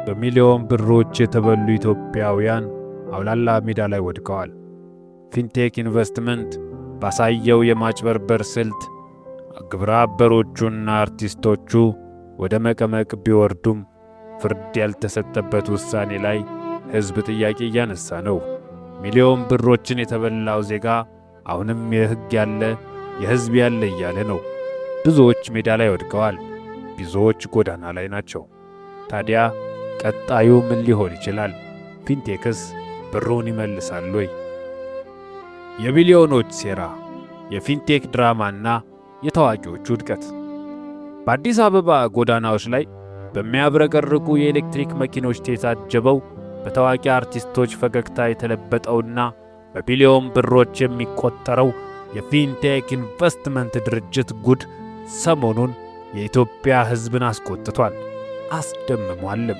በሚሊዮን ብሮች የተበሉ ኢትዮጵያውያን አውላላ ሜዳ ላይ ወድቀዋል። ፊንቴክ ኢንቨስትመንት ባሳየው የማጭበርበር ስልት ግብረ አበሮቹና አርቲስቶቹ ወደ መቀመቅ ቢወርዱም ፍርድ ያልተሰጠበት ውሳኔ ላይ ሕዝብ ጥያቄ እያነሳ ነው። ሚሊዮን ብሮችን የተበላው ዜጋ አሁንም የሕግ ያለ፣ የሕዝብ ያለ እያለ ነው። ብዙዎች ሜዳ ላይ ወድቀዋል። ብዙዎች ጎዳና ላይ ናቸው። ታዲያ ቀጣዩ ምን ሊሆን ይችላል? ፊንቴክስ ብሩን ይመልሳል ወይ? የቢሊዮኖች ሴራ፣ የፊንቴክ ድራማና የታዋቂዎቹ ውድቀት። በአዲስ አበባ ጎዳናዎች ላይ በሚያብረቀርቁ የኤሌክትሪክ መኪኖች የታጀበው፣ በታዋቂ አርቲስቶች ፈገግታ የተለበጠውና በቢሊዮን ብሮች የሚቆጠረው የፊንቴክ ኢንቨስትመንት ድርጅት ጉድ ሰሞኑን የኢትዮጵያ ሕዝብን አስቆጥቷል፣ አስደምሟልም።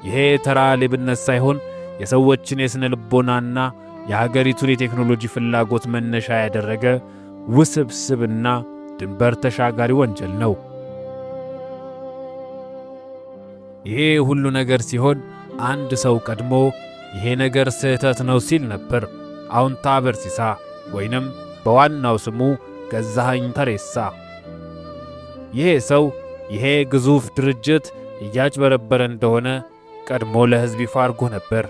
ይሄ ተራ ሌብነት ሳይሆን የሰዎችን የሥነ ልቦናና የሀገሪቱን የቴክኖሎጂ ፍላጎት መነሻ ያደረገ ውስብስብና ድንበር ተሻጋሪ ወንጀል ነው። ይሄ ሁሉ ነገር ሲሆን አንድ ሰው ቀድሞ ይሄ ነገር ስህተት ነው ሲል ነበር። አውንታ በርሲሳ ወይንም በዋናው ስሙ ገዛኸኝ ተሬሳ። ይሄ ሰው ይሄ ግዙፍ ድርጅት እያጭበረበረ እንደሆነ ቀድሞ ለሕዝብ ይፋ አድርጎ ነበር።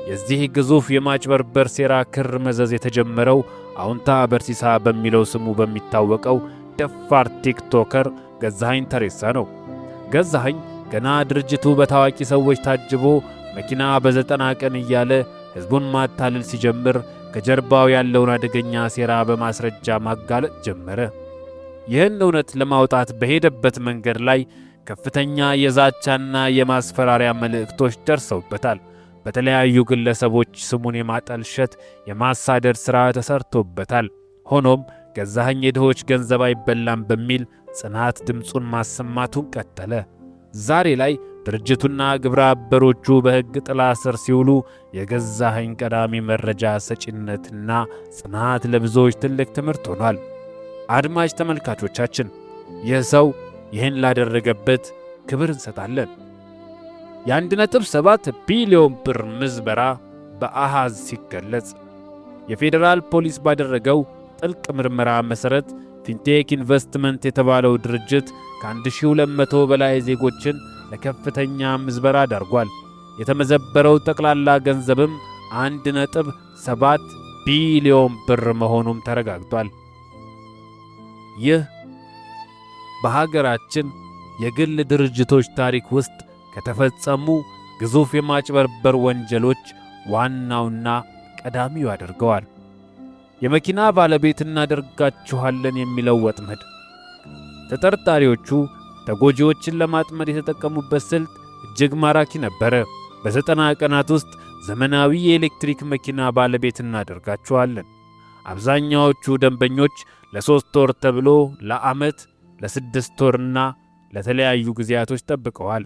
የዚህ ግዙፍ የማጭበርበር ሴራ ክር መዘዝ የተጀመረው አውንታ በርሲሳ በሚለው ስሙ በሚታወቀው ደፋር ቲክቶከር ገዛኸኝ ተሬሳ ነው። ገዛኸኝ ገና ድርጅቱ በታዋቂ ሰዎች ታጅቦ መኪና በ90 ቀን እያለ ሕዝቡን ማታለል ሲጀምር ከጀርባው ያለውን አደገኛ ሴራ በማስረጃ ማጋለጥ ጀመረ። ይህን እውነት ለማውጣት በሄደበት መንገድ ላይ ከፍተኛ የዛቻና የማስፈራሪያ መልእክቶች ደርሰውበታል። በተለያዩ ግለሰቦች ስሙን የማጠልሸት፣ የማሳደድ ሥራ ተሰርቶበታል። ሆኖም ገዛኸኝ የድሆች ገንዘብ አይበላም በሚል ጽናት ድምፁን ማሰማቱን ቀጠለ። ዛሬ ላይ ድርጅቱና ግብረ አበሮቹ በሕግ ጥላ ስር ሲውሉ የገዛኸኝ ቀዳሚ መረጃ ሰጪነትና ጽናት ለብዙዎች ትልቅ ትምህርት ሆኗል። አድማጭ ተመልካቾቻችን፣ ይህ ሰው ይህን ላደረገበት ክብር እንሰጣለን። የ1.7 ቢሊዮን ብር ምዝበራ በአሃዝ ሲገለጽ፣ የፌዴራል ፖሊስ ባደረገው ጥልቅ ምርመራ መሠረት ፊንቴክ ኢንቨስትመንት የተባለው ድርጅት ከ1200 በላይ ዜጎችን ለከፍተኛ ምዝበራ ዳርጓል። የተመዘበረው ጠቅላላ ገንዘብም 1.7 ቢሊዮን ብር መሆኑም ተረጋግጧል። ይህ በሀገራችን የግል ድርጅቶች ታሪክ ውስጥ ከተፈጸሙ ግዙፍ የማጭበርበር ወንጀሎች ዋናውና ቀዳሚው ያደርገዋል። የመኪና ባለቤት እናደርጋችኋለን የሚለው ወጥመድ። ተጠርጣሪዎቹ ተጎጂዎችን ለማጥመድ የተጠቀሙበት ስልት እጅግ ማራኪ ነበረ። በ90 ቀናት ውስጥ ዘመናዊ የኤሌክትሪክ መኪና ባለቤት እናደርጋችኋለን። አብዛኛዎቹ ደንበኞች ለ3 ወር ተብሎ ለዓመት፣ ለ6 ወርና ለተለያዩ ጊዜያቶች ጠብቀዋል።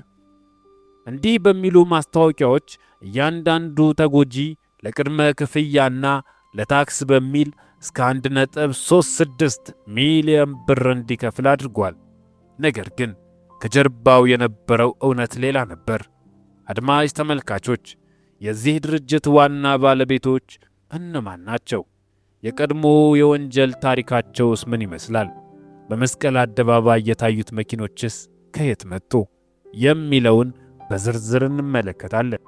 እንዲህ በሚሉ ማስታወቂያዎች እያንዳንዱ ተጎጂ ለቅድመ ክፍያና ለታክስ በሚል እስከ 1.36 ሚሊዮን ብር እንዲከፍል አድርጓል። ነገር ግን ከጀርባው የነበረው እውነት ሌላ ነበር። አድማጭ ተመልካቾች፣ የዚህ ድርጅት ዋና ባለቤቶች እነማን ናቸው? የቀድሞ የወንጀል ታሪካቸውስ ምን ይመስላል? በመስቀል አደባባይ የታዩት መኪኖችስ ከየት መጡ? የሚለውን በዝርዝር እንመለከታለን።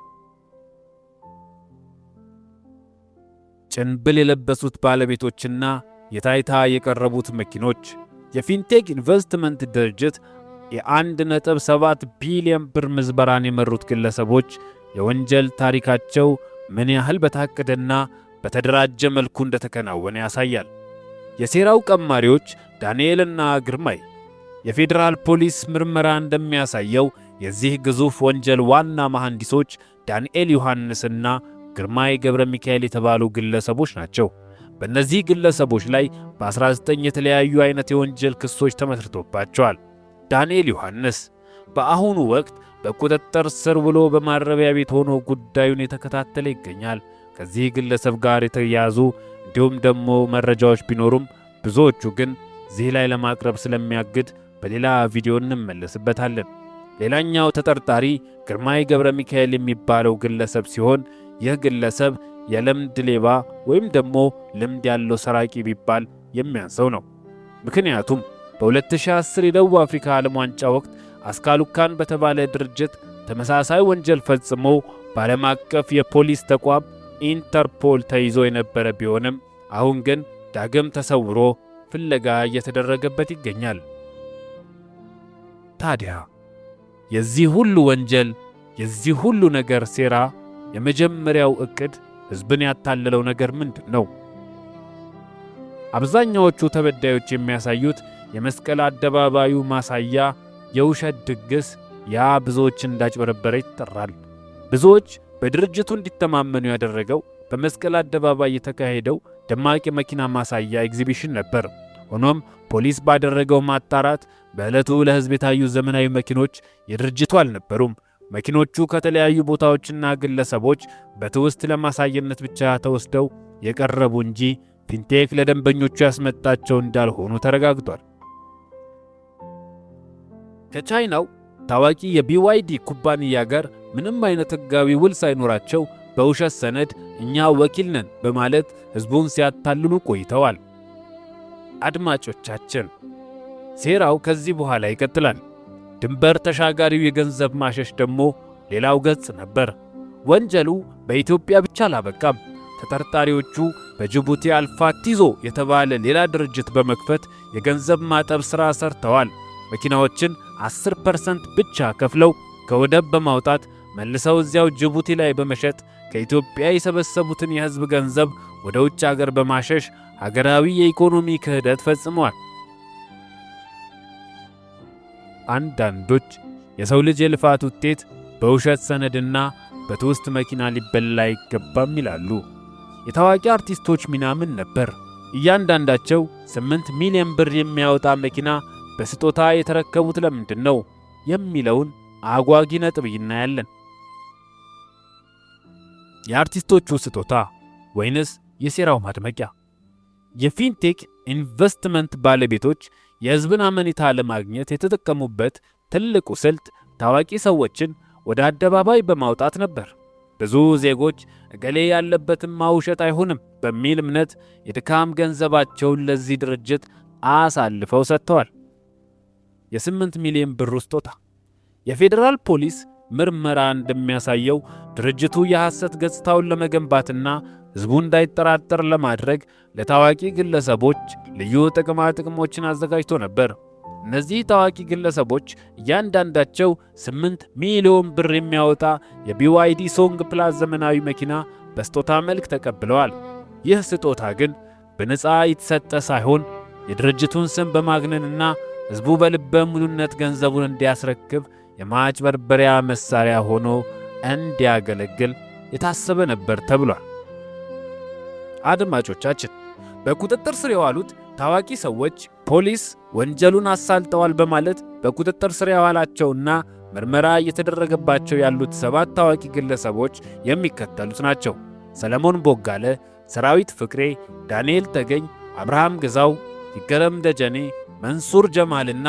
ጭንብል የለበሱት ባለቤቶችና የታይታ የቀረቡት መኪኖች። የፊንቴክ ኢንቨስትመንት ድርጅት የ1.7 ቢሊዮን ብር ምዝበራን የመሩት ግለሰቦች የወንጀል ታሪካቸው ምን ያህል በታቀደና በተደራጀ መልኩ እንደተከናወነ ያሳያል። የሴራው ቀማሪዎች ዳንኤልና ግርማይ። የፌዴራል ፖሊስ ምርመራ እንደሚያሳየው የዚህ ግዙፍ ወንጀል ዋና መሐንዲሶች ዳንኤል ዮሐንስና ግርማይ ገብረ ሚካኤል የተባሉ ግለሰቦች ናቸው። በእነዚህ ግለሰቦች ላይ በ19 የተለያዩ አይነት የወንጀል ክሶች ተመስርቶባቸዋል። ዳንኤል ዮሐንስ በአሁኑ ወቅት በቁጥጥር ስር ውሎ በማረሚያ ቤት ሆኖ ጉዳዩን የተከታተለ ይገኛል። ከዚህ ግለሰብ ጋር የተያያዙ እንዲሁም ደግሞ መረጃዎች ቢኖሩም ብዙዎቹ ግን እዚህ ላይ ለማቅረብ ስለሚያግድ በሌላ ቪዲዮ እንመለስበታለን። ሌላኛው ተጠርጣሪ ግርማይ ገብረ ሚካኤል የሚባለው ግለሰብ ሲሆን ይህ ግለሰብ የልምድ ሌባ ወይም ደግሞ ልምድ ያለው ሰራቂ ቢባል የሚያንሰው ነው። ምክንያቱም በ2010 የደቡብ አፍሪካ ዓለም ዋንጫ ወቅት አስካሉካን በተባለ ድርጅት ተመሳሳይ ወንጀል ፈጽሞ በዓለም አቀፍ የፖሊስ ተቋም ኢንተርፖል ተይዞ የነበረ ቢሆንም አሁን ግን ዳግም ተሰውሮ ፍለጋ እየተደረገበት ይገኛል። ታዲያ የዚህ ሁሉ ወንጀል፣ የዚህ ሁሉ ነገር ሴራ የመጀመሪያው ዕቅድ ሕዝብን ያታለለው ነገር ምንድን ነው? አብዛኛዎቹ ተበዳዮች የሚያሳዩት የመስቀል አደባባዩ ማሳያ የውሸት ድግስ ያ ብዙዎች እንዳጭበረበረ ይጠራል። ብዙዎች በድርጅቱ እንዲተማመኑ ያደረገው በመስቀል አደባባይ የተካሄደው ደማቅ የመኪና ማሳያ ኤግዚቢሽን ነበር። ሆኖም ፖሊስ ባደረገው ማጣራት በዕለቱ ለሕዝብ የታዩ ዘመናዊ መኪኖች የድርጅቱ አልነበሩም። መኪኖቹ ከተለያዩ ቦታዎችና ግለሰቦች በትውስት ለማሳየነት ብቻ ተወስደው የቀረቡ እንጂ ፊንቴክ ለደንበኞቹ ያስመጣቸው እንዳልሆኑ ተረጋግጧል። ከቻይናው ታዋቂ የ BYD ኩባንያ ጋር ምንም አይነት ሕጋዊ ውል ሳይኖራቸው በውሸት ሰነድ እኛ ወኪል ነን በማለት ሕዝቡን ሲያታልሉ ቆይተዋል። አድማጮቻችን፣ ሴራው ከዚህ በኋላ ይቀጥላል። ድንበር ተሻጋሪው የገንዘብ ማሸሽ ደግሞ ሌላው ገጽ ነበር። ወንጀሉ በኢትዮጵያ ብቻ አላበቃም። ተጠርጣሪዎቹ በጅቡቲ አልፋቲዞ የተባለ ሌላ ድርጅት በመክፈት የገንዘብ ማጠብ ሥራ ሰርተዋል። መኪናዎችን 10% ብቻ ከፍለው ከወደብ በማውጣት መልሰው እዚያው ጅቡቲ ላይ በመሸጥ ከኢትዮጵያ የሰበሰቡትን የሕዝብ ገንዘብ ወደ ውጭ አገር በማሸሽ ሀገራዊ የኢኮኖሚ ክህደት ፈጽመዋል። አንዳንዶች የሰው ልጅ የልፋት ውጤት በውሸት ሰነድና በትውስት መኪና ሊበላ አይገባም ይላሉ። የታዋቂ አርቲስቶች ሚና ምን ነበር? እያንዳንዳቸው 8 ሚሊዮን ብር የሚያወጣ መኪና በስጦታ የተረከቡት ለምንድን ነው የሚለውን አጓጊ ነጥብ እናያለን። የአርቲስቶቹ ስጦታ ወይንስ የሴራው ማድመቂያ? የፊንቴክ ኢንቨስትመንት ባለቤቶች የሕዝብን አመኔታ ለማግኘት የተጠቀሙበት ትልቁ ስልት ታዋቂ ሰዎችን ወደ አደባባይ በማውጣት ነበር። ብዙ ዜጎች እገሌ ያለበትማ ውሸት አይሆንም በሚል እምነት የድካም ገንዘባቸውን ለዚህ ድርጅት አሳልፈው ሰጥተዋል። የ8 ሚሊዮን ብር ስጦታ። የፌዴራል ፖሊስ ምርመራ እንደሚያሳየው ድርጅቱ የሐሰት ገጽታውን ለመገንባትና ሕዝቡ እንዳይጠራጠር ለማድረግ ለታዋቂ ግለሰቦች ልዩ ጥቅማ ጥቅሞችን አዘጋጅቶ ነበር። እነዚህ ታዋቂ ግለሰቦች እያንዳንዳቸው 8 ሚሊዮን ብር የሚያወጣ የ BYD Song Plus ዘመናዊ መኪና በስጦታ መልክ ተቀብለዋል። ይህ ስጦታ ግን በነፃ የተሰጠ ሳይሆን የድርጅቱን ስም በማግነንና ሕዝቡ በልበ ሙሉነት ገንዘቡን እንዲያስረክብ የማጭበርበሪያ መሳሪያ ሆኖ እንዲያገለግል የታሰበ ነበር ተብሏል። አድማጮቻችን፣ በቁጥጥር ስር የዋሉት ታዋቂ ሰዎች ፖሊስ ወንጀሉን አሳልጠዋል በማለት በቁጥጥር ስር የዋላቸውና ምርመራ እየተደረገባቸው ያሉት 7 ታዋቂ ግለሰቦች የሚከተሉት ናቸው። ሰለሞን ቦጋለ፣ ሰራዊት ፍቅሬ፣ ዳንኤል ተገኝ፣ አብርሃም ግዛው፣ ይገረም ደጀኔ፣ መንሱር ጀማልና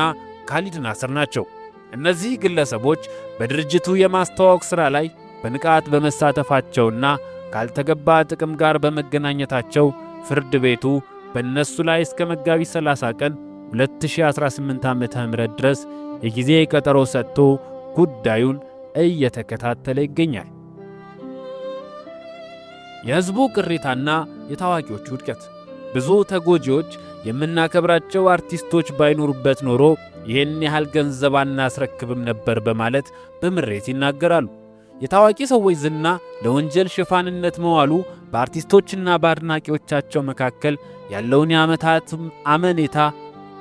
ካሊድ ናስር ናቸው። እነዚህ ግለሰቦች በድርጅቱ የማስተዋወቅ ሥራ ላይ በንቃት በመሳተፋቸውና ካልተገባ ጥቅም ጋር በመገናኘታቸው ፍርድ ቤቱ በእነሱ ላይ እስከ መጋቢት 30 ቀን 2018 ዓ.ም ድረስ የጊዜ ቀጠሮ ሰጥቶ ጉዳዩን እየተከታተለ ይገኛል። የሕዝቡ ቅሬታና የታዋቂዎቹ ውድቀት። ብዙ ተጎጂዎች የምናከብራቸው አርቲስቶች ባይኖሩበት ኖሮ ይህን ያህል ገንዘብ አናስረክብም ነበር በማለት በምሬት ይናገራሉ። የታዋቂ ሰዎች ዝና ለወንጀል ሽፋንነት መዋሉ በአርቲስቶችና በአድናቂዎቻቸው መካከል ያለውን የዓመታት አመኔታ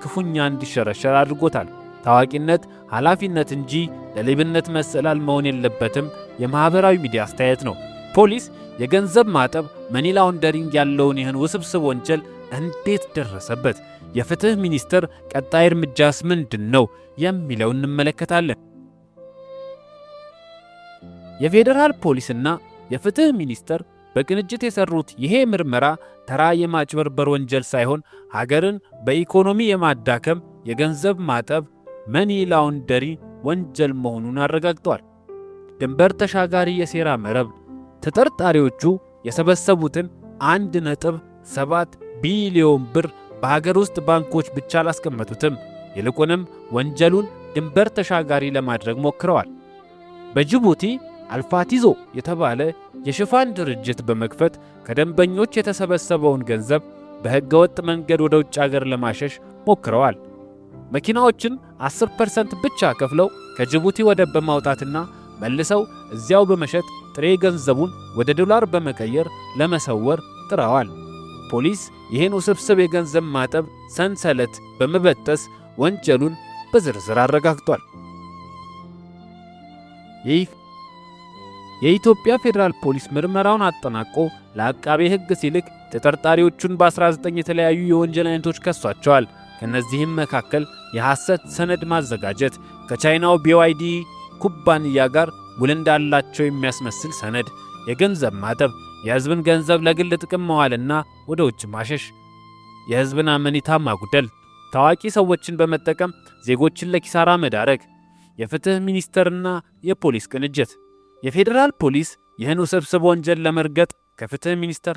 ክፉኛ እንዲሸረሸር አድርጎታል። ታዋቂነት ኃላፊነት እንጂ ለሌብነት መሰላል መሆን የለበትም የማኅበራዊ ሚዲያ አስተያየት ነው። ፖሊስ የገንዘብ ማጠብ money laundering ያለውን ይህን ውስብስብ ወንጀል እንዴት ደረሰበት? የፍትህ ሚኒስቴር ቀጣይ እርምጃስ ምንድን ነው የሚለው እንመለከታለን። የፌዴራል ፖሊስና የፍትህ ሚኒስቴር በቅንጅት የሰሩት ይሄ ምርመራ ተራ የማጭበርበር ወንጀል ሳይሆን ሀገርን በኢኮኖሚ የማዳከም የገንዘብ ማጠብ money laundry ወንጀል መሆኑን አረጋግጧል። ድንበር ተሻጋሪ የሴራ መረብ። ተጠርጣሪዎቹ የሰበሰቡትን 1.7 ቢሊዮን ብር በሀገር ውስጥ ባንኮች ብቻ አላስቀመጡትም። ይልቁንም ወንጀሉን ድንበር ተሻጋሪ ለማድረግ ሞክረዋል። በጅቡቲ አልፋቲዞ የተባለ የሽፋን ድርጅት በመክፈት ከደንበኞች የተሰበሰበውን ገንዘብ በሕገወጥ መንገድ ወደ ውጭ አገር ለማሸሽ ሞክረዋል። መኪናዎችን 10% ብቻ ከፍለው ከጅቡቲ ወደብ በማውጣትና መልሰው እዚያው በመሸጥ ጥሬ ገንዘቡን ወደ ዶላር በመቀየር ለመሰወር ጥረዋል። ፖሊስ ይህን ውስብስብ የገንዘብ ማጠብ ሰንሰለት በመበጠስ ወንጀሉን በዝርዝር አረጋግጧል። የኢትዮጵያ ፌዴራል ፖሊስ ምርመራውን አጠናቆ ለአቃቤ ሕግ ሲልክ ተጠርጣሪዎቹን በ19 የተለያዩ የወንጀል አይነቶች ከሷቸዋል። ከእነዚህም መካከል የሐሰት ሰነድ ማዘጋጀት፣ ከቻይናው BYD ኩባንያ ጋር ውል እንዳላቸው የሚያስመስል ሰነድ፣ የገንዘብ ማጠብ፣ የሕዝብን ገንዘብ ለግል ጥቅም መዋልና ወደ ውጭ ማሸሽ፣ የሕዝብን አመኔታ ማጉደል፣ ታዋቂ ሰዎችን በመጠቀም ዜጎችን ለኪሳራ መዳረግ፣ የፍትህ ሚኒስቴርና የፖሊስ ቅንጅት። የፌዴራል ፖሊስ ይህን ውስብስብ ወንጀል ለመርገጥ ከፍትህ ሚኒስቴር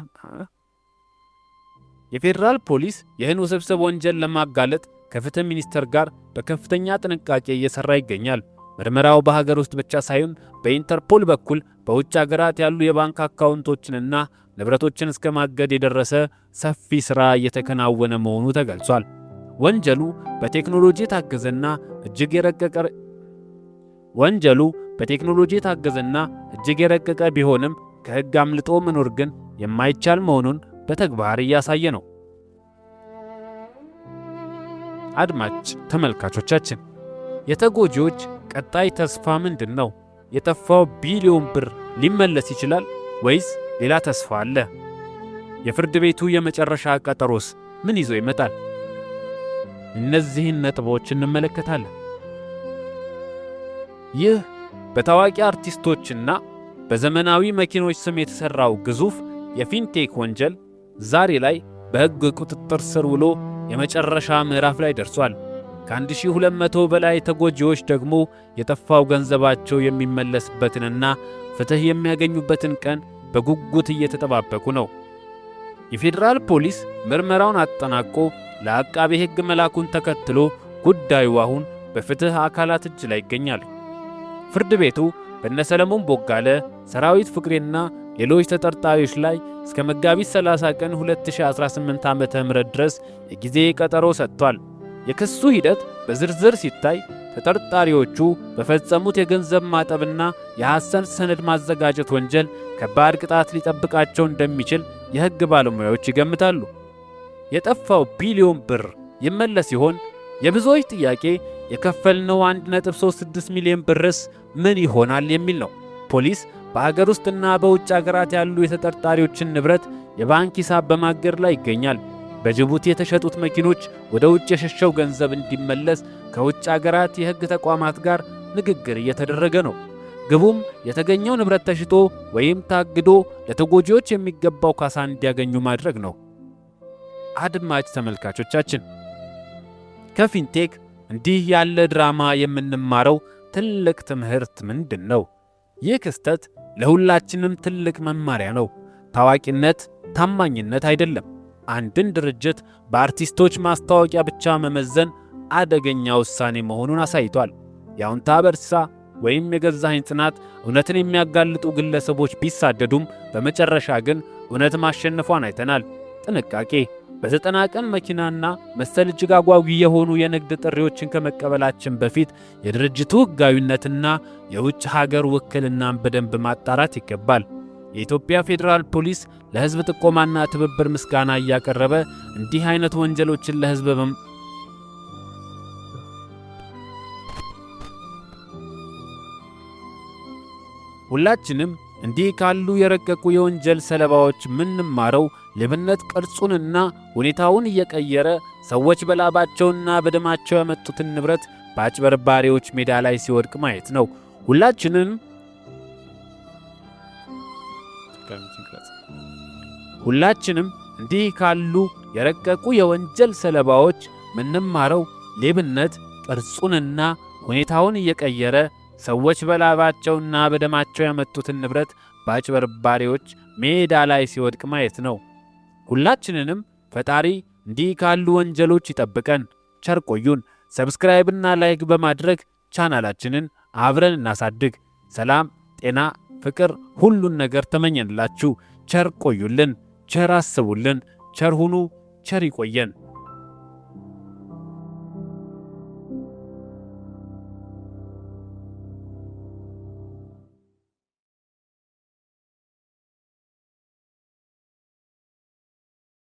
የፌዴራል ፖሊስ ይህን ውስብስብ ወንጀል ለማጋለጥ ከፍትህ ሚኒስቴር ጋር በከፍተኛ ጥንቃቄ እየሰራ ይገኛል። ምርመራው በሀገር ውስጥ ብቻ ሳይሆን በኢንተርፖል በኩል በውጭ ሀገራት ያሉ የባንክ አካውንቶችንና ንብረቶችን እስከ ማገድ የደረሰ ሰፊ ሥራ እየተከናወነ መሆኑ ተገልጿል። ወንጀሉ በቴክኖሎጂ የታገዘና እጅግ የረቀቀ ወንጀሉ በቴክኖሎጂ የታገዘና እጅግ የረቀቀ ቢሆንም ከሕግ አምልጦ መኖር ግን የማይቻል መሆኑን በተግባር እያሳየ ነው። አድማጭ ተመልካቾቻችን፣ የተጎጂዎች ቀጣይ ተስፋ ምንድን ነው? የጠፋው ቢሊዮን ብር ሊመለስ ይችላል ወይስ ሌላ ተስፋ አለ? የፍርድ ቤቱ የመጨረሻ ቀጠሮስ ምን ይዞ ይመጣል? እነዚህን ነጥቦች እንመለከታለን። ይህ በታዋቂ አርቲስቶችና በዘመናዊ መኪኖች ስም የተሠራው ግዙፍ የ fintech ወንጀል ዛሬ ላይ በሕግ ቁጥጥር ስር ውሎ የመጨረሻ ምዕራፍ ላይ ደርሷል። ከ1200 በላይ ተጎጂዎች ደግሞ የጠፋው ገንዘባቸው የሚመለስበትንና ፍትሕ የሚያገኙበትን ቀን በጉጉት እየተጠባበቁ ነው። የፌዴራል ፖሊስ ምርመራውን አጠናቆ ለአቃቤ ሕግ መላኩን ተከትሎ ጉዳዩ አሁን በፍትሕ አካላት እጅ ላይ ይገኛል። ፍርድ ቤቱ በነሰለሞን ቦጋለ፣ ሰራዊት ፍቅሬና ሌሎች ተጠርጣሪዎች ላይ እስከ መጋቢት 30 ቀን 2018 ዓ.ም ድረስ የጊዜ ቀጠሮ ሰጥቷል። የክሱ ሂደት በዝርዝር ሲታይ ተጠርጣሪዎቹ በፈጸሙት የገንዘብ ማጠብና የሐሰት ሰነድ ማዘጋጀት ወንጀል ከባድ ቅጣት ሊጠብቃቸው እንደሚችል የሕግ ባለሙያዎች ይገምታሉ። የጠፋው ቢሊዮን ብር ይመለስ ይሆን? የብዙዎች ጥያቄ የከፈልነው 1.36 ሚሊዮን ብርስ ምን ይሆናል የሚል ነው። ፖሊስ በሀገር ውስጥና በውጭ አገራት ያሉ የተጠርጣሪዎችን ንብረት የባንክ ሂሳብ በማገድ ላይ ይገኛል። በጅቡቲ የተሸጡት መኪኖች ወደ ውጭ የሸሸው ገንዘብ እንዲመለስ ከውጭ አገራት የሕግ ተቋማት ጋር ንግግር እየተደረገ ነው። ግቡም የተገኘው ንብረት ተሽጦ ወይም ታግዶ ለተጎጂዎች የሚገባው ካሳ እንዲያገኙ ማድረግ ነው። አድማጭ ተመልካቾቻችን፣ ከ fintech እንዲህ ያለ ድራማ የምንማረው ትልቅ ትምህርት ምንድን ነው? ይህ ክስተት ለሁላችንም ትልቅ መማሪያ ነው። ታዋቂነት ታማኝነት አይደለም። አንድን ድርጅት በአርቲስቶች ማስታወቂያ ብቻ መመዘን አደገኛ ውሳኔ መሆኑን አሳይቷል። የአውንታ በርሳ ወይም የገዛኸኝ ጽናት እውነትን የሚያጋልጡ ግለሰቦች ቢሳደዱም በመጨረሻ ግን እውነት ማሸነፏን አይተናል። ጥንቃቄ! በ90 ቀን መኪናና መሰል እጅግ አጓጊ የሆኑ የንግድ ጥሪዎችን ከመቀበላችን በፊት የድርጅቱ ሕጋዊነትና የውጭ ሀገር ውክልናን በደንብ ማጣራት ይገባል። የኢትዮጵያ ፌዴራል ፖሊስ ለሕዝብ ጥቆማና ትብብር ምስጋና እያቀረበ እንዲህ አይነት ወንጀሎችን ለሕዝብ ሁላችንም እንዲህ ካሉ የረቀቁ የወንጀል ሰለባዎች ምንማረው ሌብነት ቅርጹንና ሁኔታውን እየቀየረ ሰዎች በላባቸውና በደማቸው ያመጡትን ንብረት በአጭበርባሪዎች ሜዳ ላይ ሲወድቅ ማየት ነው። ሁላችንም እንዲህ ካሉ የረቀቁ የወንጀል ሰለባዎች ምንማረው ሌብነት ቅርጹንና ሁኔታውን እየቀየረ ሰዎች በላባቸውና በደማቸው ያመጡትን ንብረት በአጭበርባሪዎች ሜዳ ላይ ሲወድቅ ማየት ነው። ሁላችንንም ፈጣሪ እንዲህ ካሉ ወንጀሎች ይጠብቀን። ቸር ቆዩን። Subscribe ና like በማድረግ ቻናላችንን አብረን እናሳድግ። ሰላም፣ ጤና፣ ፍቅር፣ ሁሉን ነገር ተመኘንላችሁ። ቸር ቆዩልን፣ ቸር አስቡልን፣ ቸር ሁኑ፣ ቸር ይቆየን።